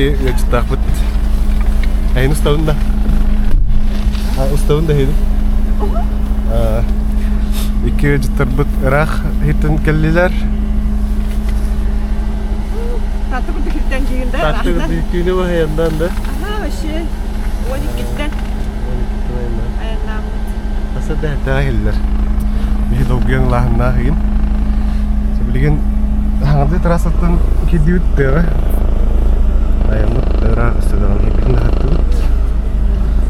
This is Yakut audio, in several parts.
Икки ыалдьыттаахпыт. Эйин устабын да? Устабын да эһиги? Икки ыалдьыттарбыт ыраах иһиттэн кэллилэр. Татты курдук иһиттэн киирин да? Татты курдук түүнү баһыйандан да? Аха, вообще 12-тэн айаннааммыт. Аса да эттэҕэ кэллилэр. Биһи долгуйан ылааһыннаах игин. Билигин хаҥардыы трассаттан киирдибит тыаҕа. Айаммыт ыраах өссө даҕаны кэлбитин аһаттыбыт.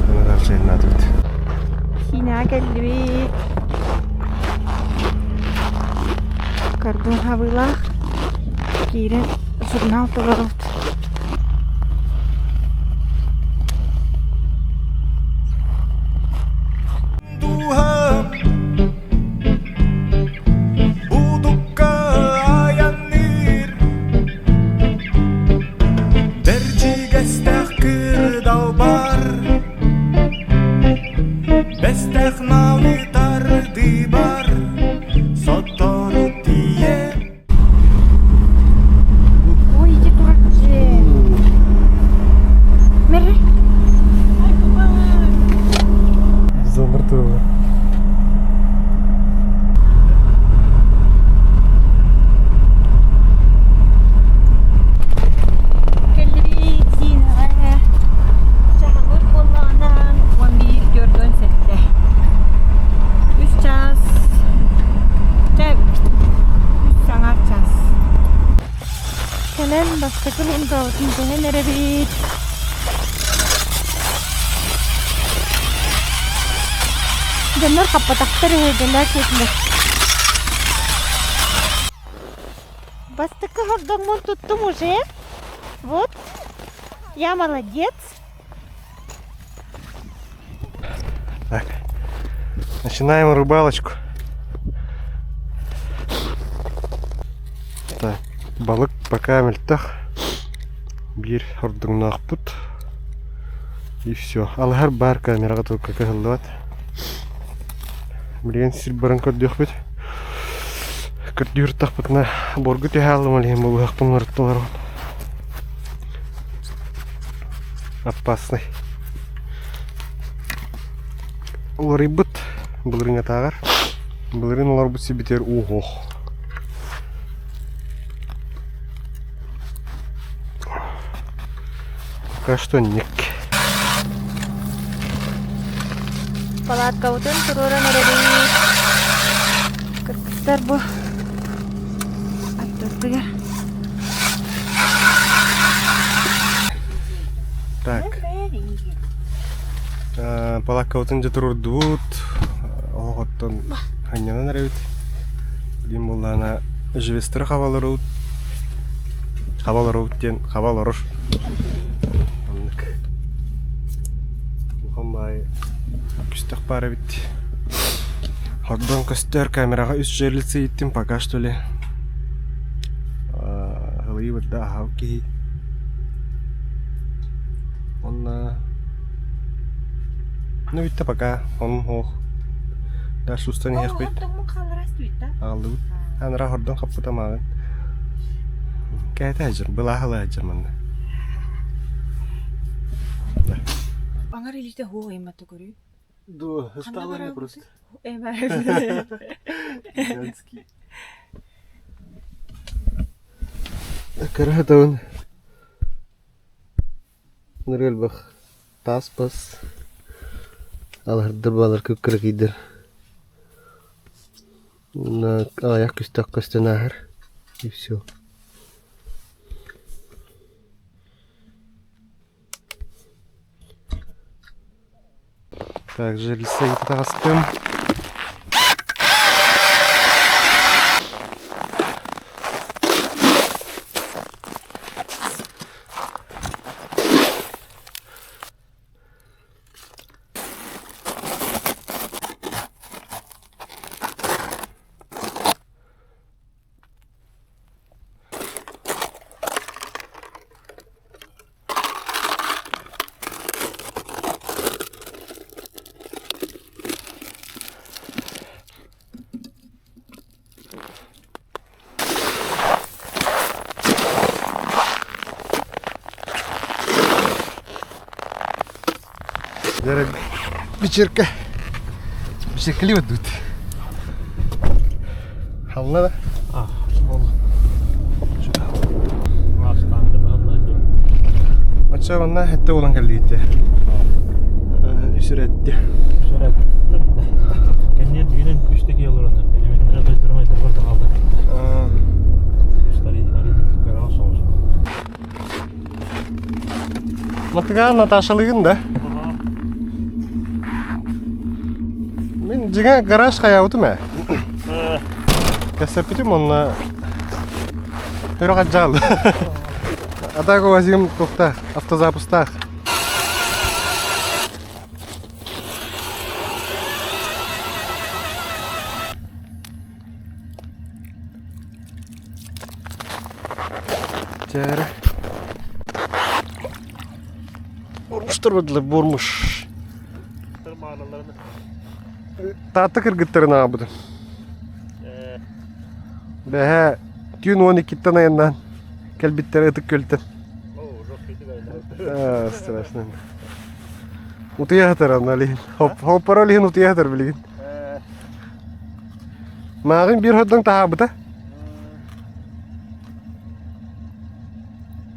Аны дальше айаннаатыбыт. Сиинэҕэ кэллибит. Кордон хабыылаах киирэн журнал толоробут. Дууһам Будукка айанныыр Бэрдьигэстээх кырдалбар Бэстээх налытар дыбар Сотору тиийэ Ой, иди турар дьиэ. Мерри. Зомр турала. Кэллибит Зинаҕа. Чаһылык буоллаҕынан 11 көрдөн сэттэ. Үс чаас. Чэ, үс саҥа час. Кэлэн бастакы лунтаабытын түһэн эрэбит. Дьоннор хаппатахтар үһү, дэлээ сиэтилэр. Бастакы хордоммун туттум уже. Вот. Я молодец. Так, начинаем рыбалочку. Так, балык пока мөлтөх. Биир ордуҥнаахпыт. И все. Алыһар баар камераҕа только кыһыллыбат. Билигин сир баран көрдүөхпүт. Көрдүүр тахпытына боргу түһэ аллым ол иһин булуһахпын уларыттылар. Опасный. Уларыйбыт былырыыҥҥатааҕар. Былырыын олорбут сирбитигэр уу суох. Пока что ник. Палаткабытын туруоран эрэбит. Кыргыттар бу аттыбытыгар. Так. Палаткабытын дьэ туруордубут. Оһох оттон ханньанан эрэбит. Билим буоллаҕына живестары хабаларыбыт. Хабаларыбыт диэн хаба олорор. Оннук. Улахан баайы күстэх баар эбит. Хордон көстөр камераҕа үс жерлица ииттим пока что ли. Ылыйбыт да аһау киһи. Онно ну бүттэ пока онун суох. Дальше устан иһиэхпит. Аҕаллыбыт. Анара хордон хаппыта мааҕын. Кээтэ сылдьар, былааһылыы сылдьар манна. Аҥар илиитэ һуох ыймата көрүү. Дуо, ыстаалаҥҥа просто. Гигантский. Кыра Ныр элбэх таас бас алаһырдар баалар кып-кыракыйдар уонна аҕыйах күстэх көстөн ааһар и все. Также лисейді таҕыстым. Дьэ бичиркэ. Бичиркэли бардыбыт. Халла да? А, ол. Оччо манна хэтте буолан кэллиитэ. Үсүрэтти. Үсүрэтти. Кэнниэр дигинен үстеки олорон элементтер бэддер барда қалды. Латыга Наташалыгын да. Мин дьиҥэ гараж хайаабытым ээ. Кэсэппитим онно өрө хадьаал. А так УАЗигым туохтаах, автозапустаах. Чээрэ. Бурмуштар бардылар, бурмуш. Таатта кыргыттарын аҕабытым. Бэһээ түүн 12-ттэн айаннаан кэлбиттэрэ Ытык Күөлтэн. Страшно. Утуйа сытар аны олиһин. Хоппоро олиһин утуйа сытар билигин. Мааҕын биир хордон таһаабыта.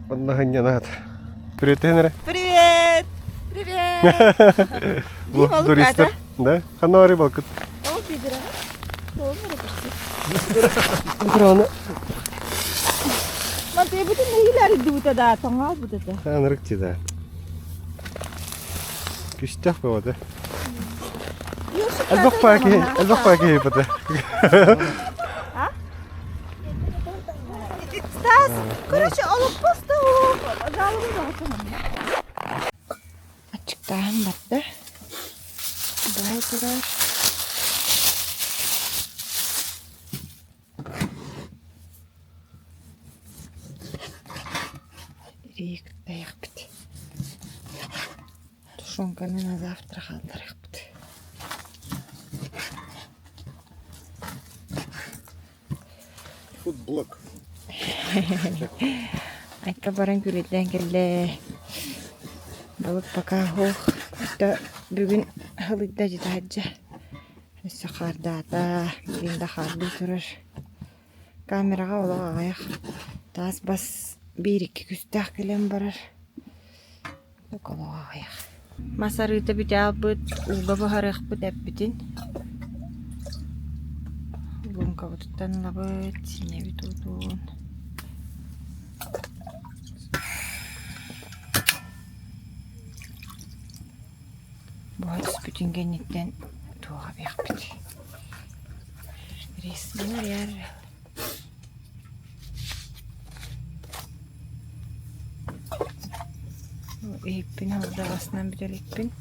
Онно хынньанаат. Привет, эрэ. Привет! Привет! Бу туристар. Да? Ханна барый балкыт? Ол бедра. Ол почти. Украна. Мантыйа бүтүн нэһилэр иддибүтэ да, тоҥоол бутата. Анырык да. Күстэх бөҕөтө. Элбэх паки, элбэх паки бата. Стас, короче, олоппос да жалобы Аччыктааһын барда. Баай турар. Ирииктайахпыт. Тушенканы на завтра хаалларыахпыт. Фудблог. Айка баран күлүллээн кэллэ. Балык пока суох. Это бүгүн халыйда дьитаһадьа. Өссө хаардаата, билигин да хаардыы турар. Камераҕа олох аҕыйах таас бас биир-икки күстээх кэлэн барар. Олох аҕыйах. Мас арыыта бүтэ аалбыт, ууга буһарыахпыт эппитин. Лууҥкабытыттан ылабыт, синньэбит уутун. Буһа түспүтүн кэнниттэн туох эбиэхпит. Рис Иһиппин алдаҕасынан бүтэликпин.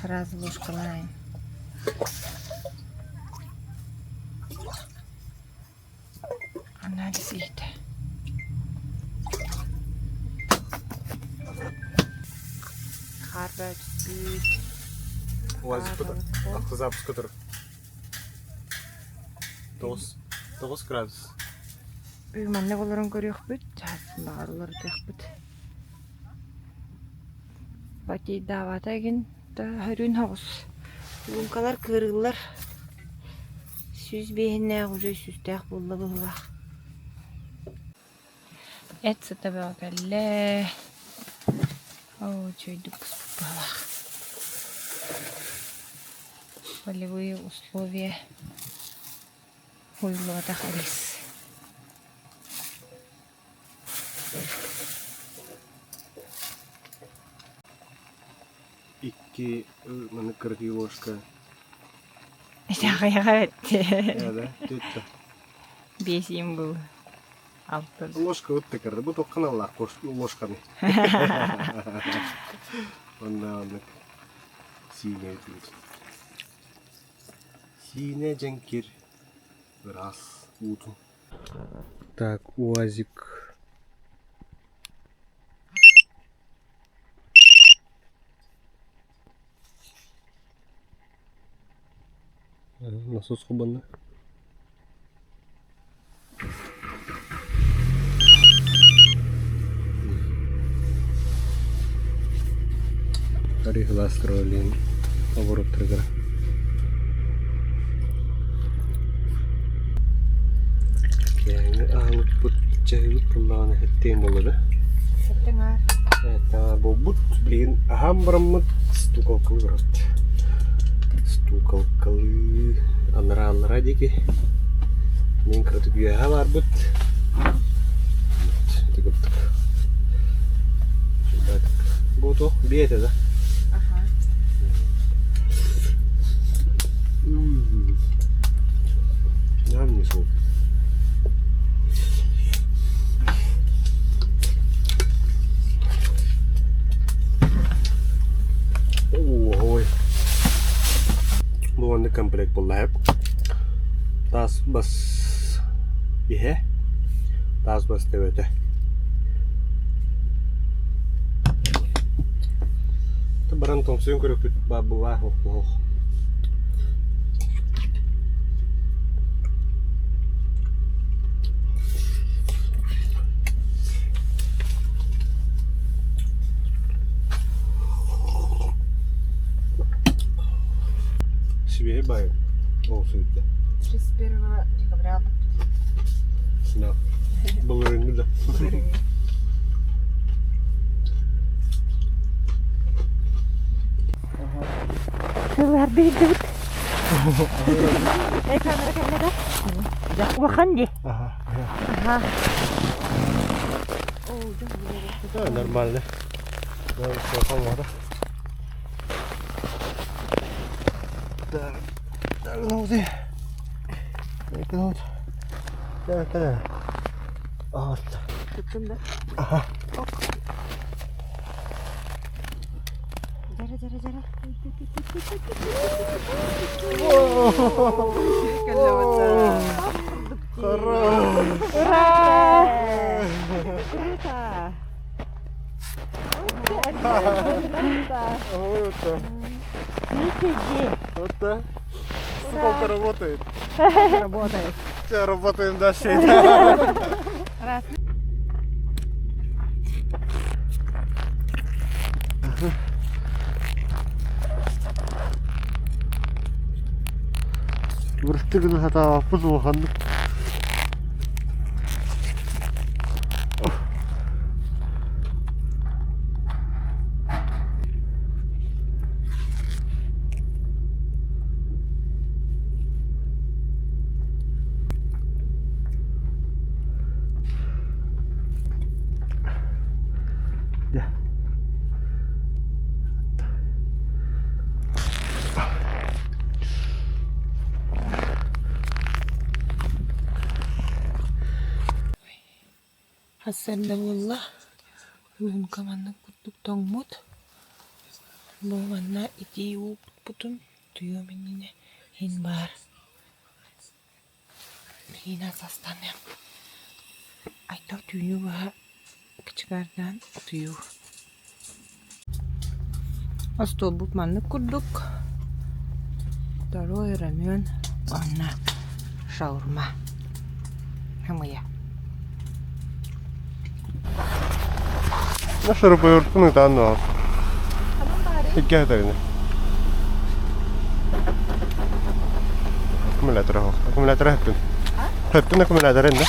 Сразу ложкалаайын. Анализ иһитэ. Хаарба түспүт. УАЗикпыт автозапуска турар. 9 градус. Бүгүн маннык олорон көрүөхпүт, чаас баҕар уларытыахпыт. Батейдаабата игин да хөрүүн соҕус. Луҥкалар кыарыыллар. 105-иннээх уже сүүстээх буолла быһыылаах. Эт сыта бөҕө кэллэ. Оо, үчүгэйдик буспут быһыылаах. Полевые условия уйуллубатах рис. Икки маннык кыракый ложка. Аҕыйаҕа эттэ. Да, түттэ. Биэс был. Алтын. Ложка вот такая. Бу тоққан аллах ложканы. Онна оннук сиинэ өтүбүт. Сиинэ дьэҥкир ыраас уутун. Так, УАЗик. Насос холбонно. Арыы сылаас турар оборуттарыгар. Киэһээҥҥи аһылыкпыт чаһыыбыт буоллаҕына сэттиэн буолла да? Сэттэ аҥаар. Сэттэ аҥаар буолбут. Билигин аһаан бараммыт стукалкалыы барабыт. Стукалкалыы анараа-аллараа диэки. Мин кыратык үөһэ баарбыт. Ити курдук. Бу туох биэтэ да? Аха. Нам не сол. Ой. Бу маннык комплект буолла Таас бас иһэ, таас бас төбөтө. Баран тоҥсуйан көрөккүт баабылаах ох. Сибиэһэй баайы ол сүүрдэ. 31 декабря Да. Былырыыҥҥы да. Сылларды иһдибит. Эй, камера кэллэ да? Улахан дии. Ага. Аха. Да, нормально. Да, все, ладно. Так, так, ну ты. Это вот. Так, так. Вот. Туттун да? Ага. Дьара, дьара, дьара. Ура! Круто! Вот так. Сколько работает? Работает. Все, работаем дальше. Раз. Бырастыы гына сатаабаппыт улаханнык. Дьэ. Сарсыарда буолла, уһунка маннык курдук тоҥмут. Бу манна итии уу куппутун утуйуом иннинэ иһин баар. Миинэ састаныам. Айтал түүнү быһа кычыгаардаан утуйуу. Остуолбут маннык курдук. Второй рамен уонна шаурма. Хамыйа. Шуруповерткун ытаан дуо? Икки хатарына. Аккумулятор Аккумулятор хөптүн. Хөптүн аккумулятор инде.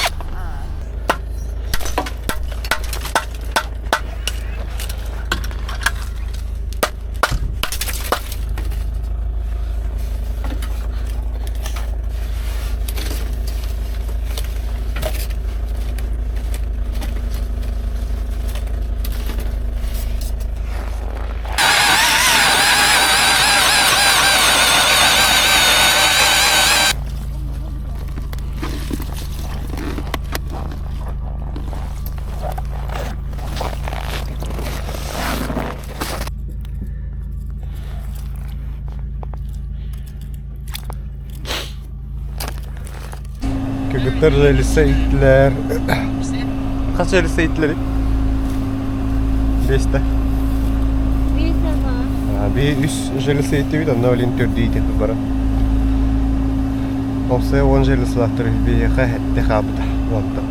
Кыргыттар рельсэ иттилэр. Хас рельсэ иттилэрий? Биэстэ. Би үс железэ иттибит, онно олин төрдүү иитиэхпит бара. Олсая 10 железалаахтар биһиэхэ сэттэ хаалбыта уонтан.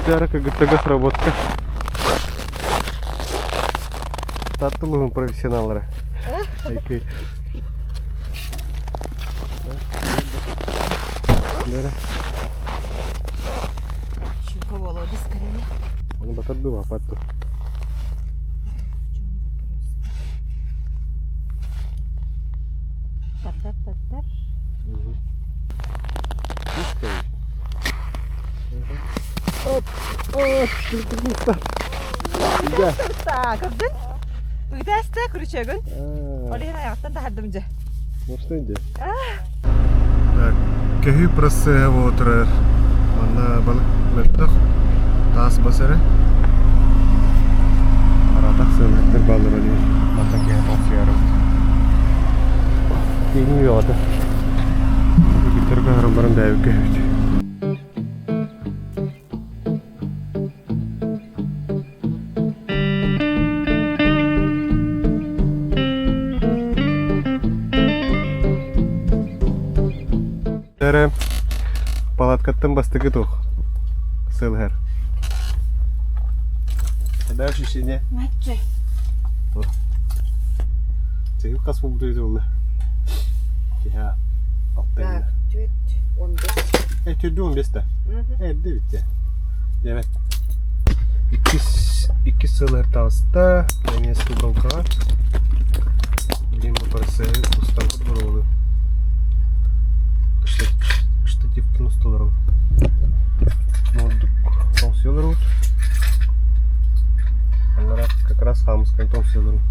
Дьара кыргыттарга сработка. Таатта улууһун профессионаллара. Окей. Дьара. Щука Володя скорее. Оны батар дуу, апат дуу. Тар-тар-тар-тар. Көрдүн? Ыытааста күрүчөгүн. Ол иһин айаҕыттан таһардым дьэ. Может дьэ. Так, көһүү процеһа буола Манна балык мөлтөх, таас бас эрэ. Аратах сыалыһыттар бааллар ол иһин мантан киһи тоҥсуйарыбыт. Тииҥ үөҕэтэ. Үгүттэргэ аһаран баран бэйэбит көһөбүт. Эрэ палаткаттан бастакы туох сылыһар. Когда ощущение? Матча. Чэйи хас буолбута буолла? Киһи алта Так, 4, 15. 4 15 да. Эрдэ бүттэ. Дебет. Иккис иккис сыл таҕыста. Эмиэ субалкаҕа. Билин бу процессы устан боруобалыы. Штативтан усталарым. Мордук тоҥсуйалар Аннара как раз хаамысканы тоҥсуйаларым.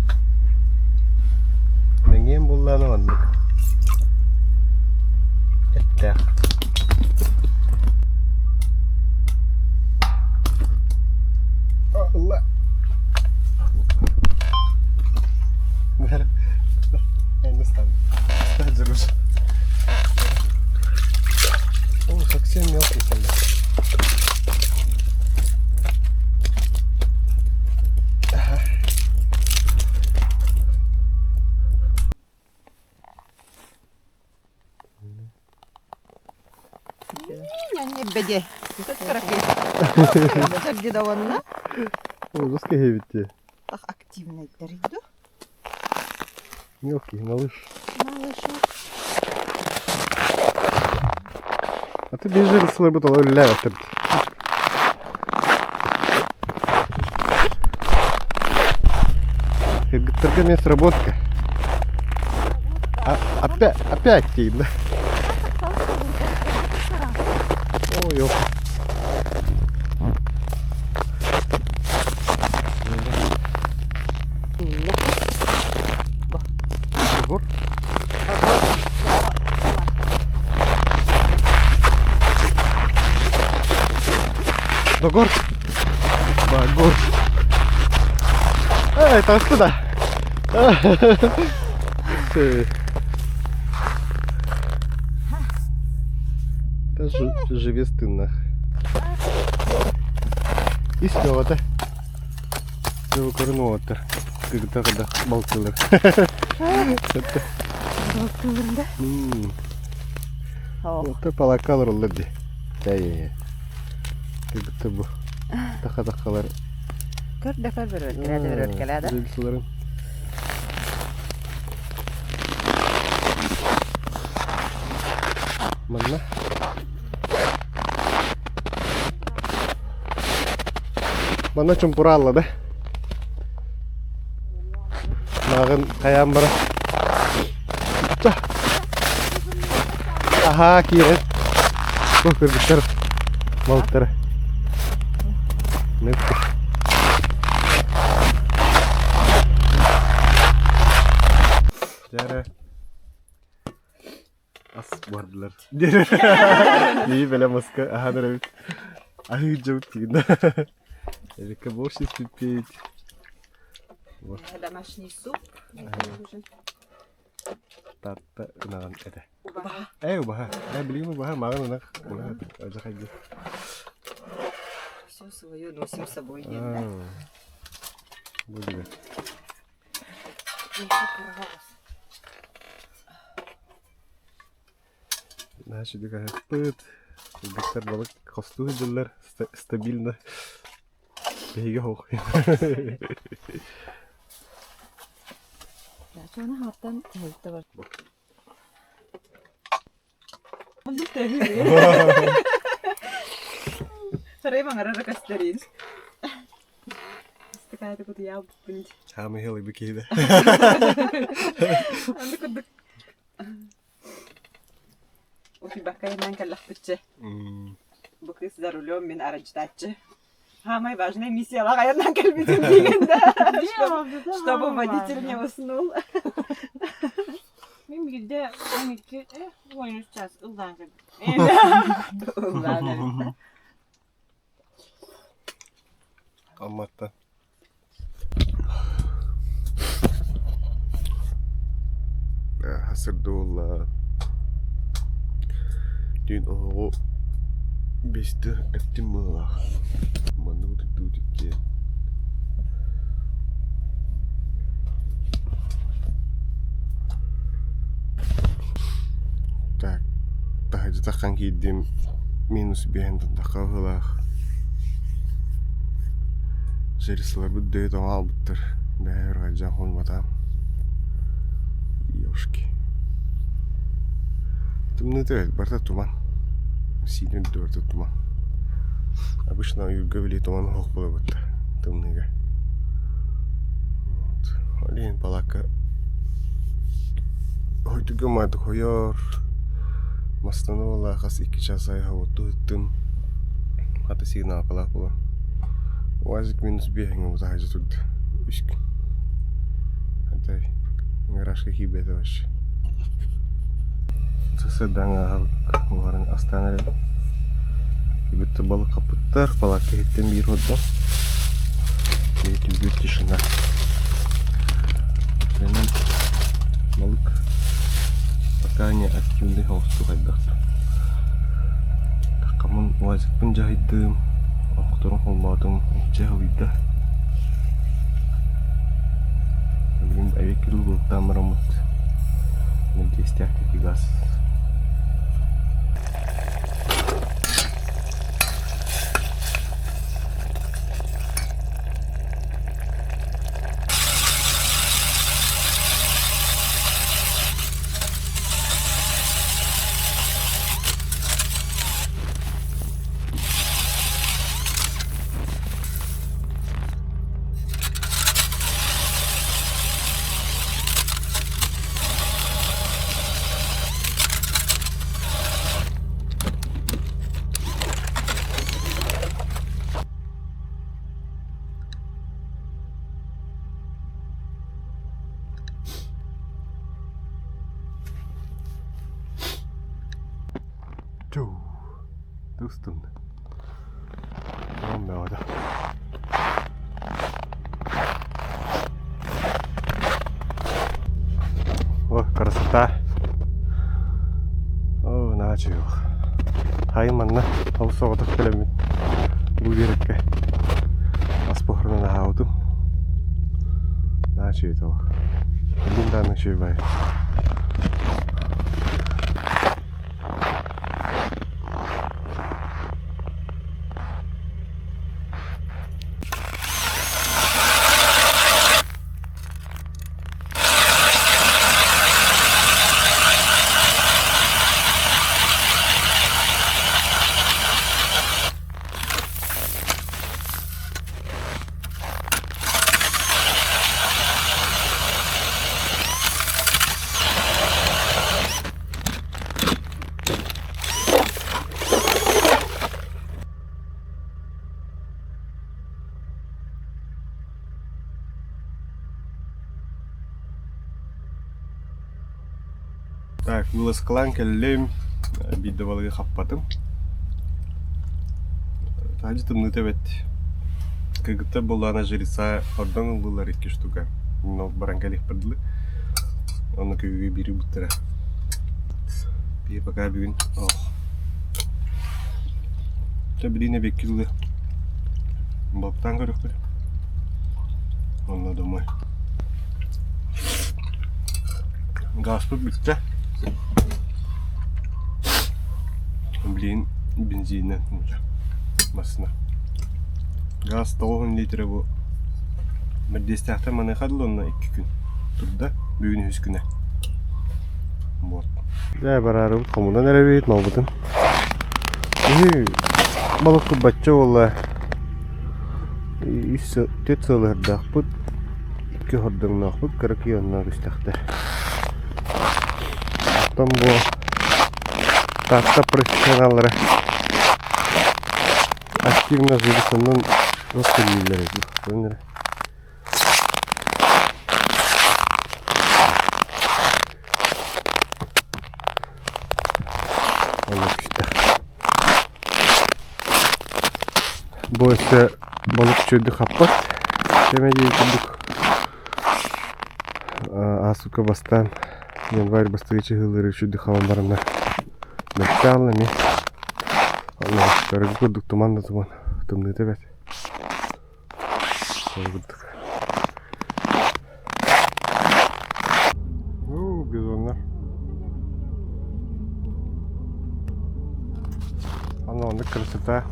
Мэҥиэм буоллаҕына маннык. Эттээх. Ылла. О, совсем мелкий стали. Ага. Беде. Саргидованна. Ужас кэһэбит Ах, активный дариду. Мелкий малыш. Малышок. А ты бежи сылайбыт ол үлэлээбэттэр. Кыргыттарга эмиэ сработка. А, опять, опять тиийдэ. Ой, ох. Бур. Догор. Багор. Эй, таҕыста да. Живец тыыннаах. Ис бөҕөтө. Дьэ, көрүн уолаттар. Кыгыта-кыда балтылар. Балтылар да? Ото палакка олороллор дии. Чай. Кыгыта бу. Таха-тахалар. Көр да көр бөрөлкеле бөрөлкеле да. Рельсаларын. Манна. Манна чумпураалла да. Мааҕын хайаан бара. Аһаа киирэн. Бу кыргыттар балыктара. Дьэ ас буһардылар. Дии бэлэм аска аһаан эрэбит. Аһыы дьабыт тигинэ. Эбиккэ борщ испиппит. Домашний суп. Таатта ынаҕын этэ. Ээ убаһа. Ээ билигин убаһа мааҕын ынах. Убаһа алдьархайдыы. Все свое носим с собой диэн да. Бу диэн. Наша дикая Кыргыттар балык Хостуу сылдьаллар стабильно. Биһиги суох. Дачаны хаттан эһэлтэ бар. Сарай маҥарара көстөрүн. Ыстыкааты кутуйаабыппын. Хаамы хылыйбы киһи да. Аны курдук Утуйбакка иһинэн кэллэхпитчэ. Бу кыыс за рулем мин аралдьытааччы. Самая важная миссиялаах айаннаан кэлбитим диигин да. Чтобы водитель не уснул. Мин биирдэ 12 13 час ыллаан кэлбитим. Ыллаан эбит. Амматтан. Сырдуулла түүн оһоҕу биэстэ эптим быһыылаах маннык утуйдубут иккиэн Так таһырдьа таххан киирдим минус биэһин тахха быһыылаах Средстволарбыт дөйө тоҥо хаалбыттар, бэйэ ырҕайдьан хонумотаам. Ёшки. Тымныыта эбит, барыта туман. Сиинэ үрдэ барыта туман. Обычно ойуурга били туман оһох буолабыт тымныыга. Вот. Ол иһин палаакка хойдуга маадык хойор. Мастана буолла хас 2 час аайы оттуу ыттым. Хата сигналкалаах буолан. УАЗик минус биэһиҥҥэ бутаһайдьа турда. Үс күн. Атай гаражка киирбэтэ вообще. Сырдаҥ аһылык уһарын астаан эрэбин. Бүттэ балык хаппыттар, палатка иһиттэн биир хордон. Түгүр тишина. Онон балык пока не активный холостук хайдахтар. Такамын УАЗикпын дьаһайдым, охторун холлоотум, дьэ ылыйда. Билигин эбиэккэ дуу былыттаан бараммыт мэлдьэстээх диэки газ. Тустун. Онно О, красота. О, наачыйох. Хайы манна ол соҕотох кэлэммин бу биэрэккэ ас буһарынан аһаабытым. Наачыйыт ол. Билин даҕаны үчүгэй баҕайы. Так, вылазкалаан кэллим, биирдэ балыгы хаппатым. Таһырдьа тымныыта эбит. Кыргыттар буоллаҕына жрица ордон ыллылар икки штука. Ол баран кэлиэхпэр дылы. Онно күһүгү биир ылбыттара. Биир пока бүгүн ох. Чэ билиинэ биэкки дылы балыктаан көрүөхпүт. Онно домой. Газпыт бүттэ. Блин. Бензинэ массыына. Газ 90 литрэ бу Бэрдиэстээхтэн маныаха дылы онно 2 күн турда. Бүгүн үһүс күнэ. Вот. Дьэ бараарыбыт хомунан эрэбит малбытын. Үһү балыкпыт бачча буолла. Үс түөрт сылыһардаахпыт, икки хордоҥноохпут, кыра кийоннаах үстэхтэр. Оттон бу Таатта профессионаллара активно жирисоннон туох көрүүллэр эбит. Бу өссө балык үчүгэйдик хаппат кэмэ диэн курдук ааспыкка бастаан январь бастакы чыһыылары үчүгэйдик хабан бараннар бэркэ аалла эмиэ. Онно көрөргө курдук туман да туман тымныыта бэрт. Ол курдук. Уу, бизоннар. Аны оннук красота.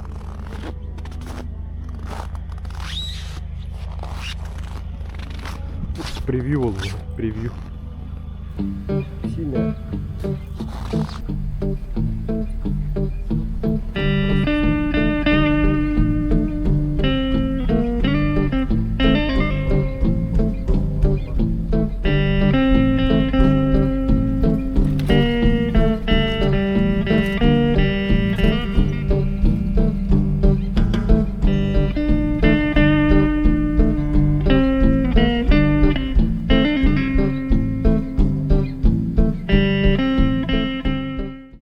Превью был уже, превью. Синяя.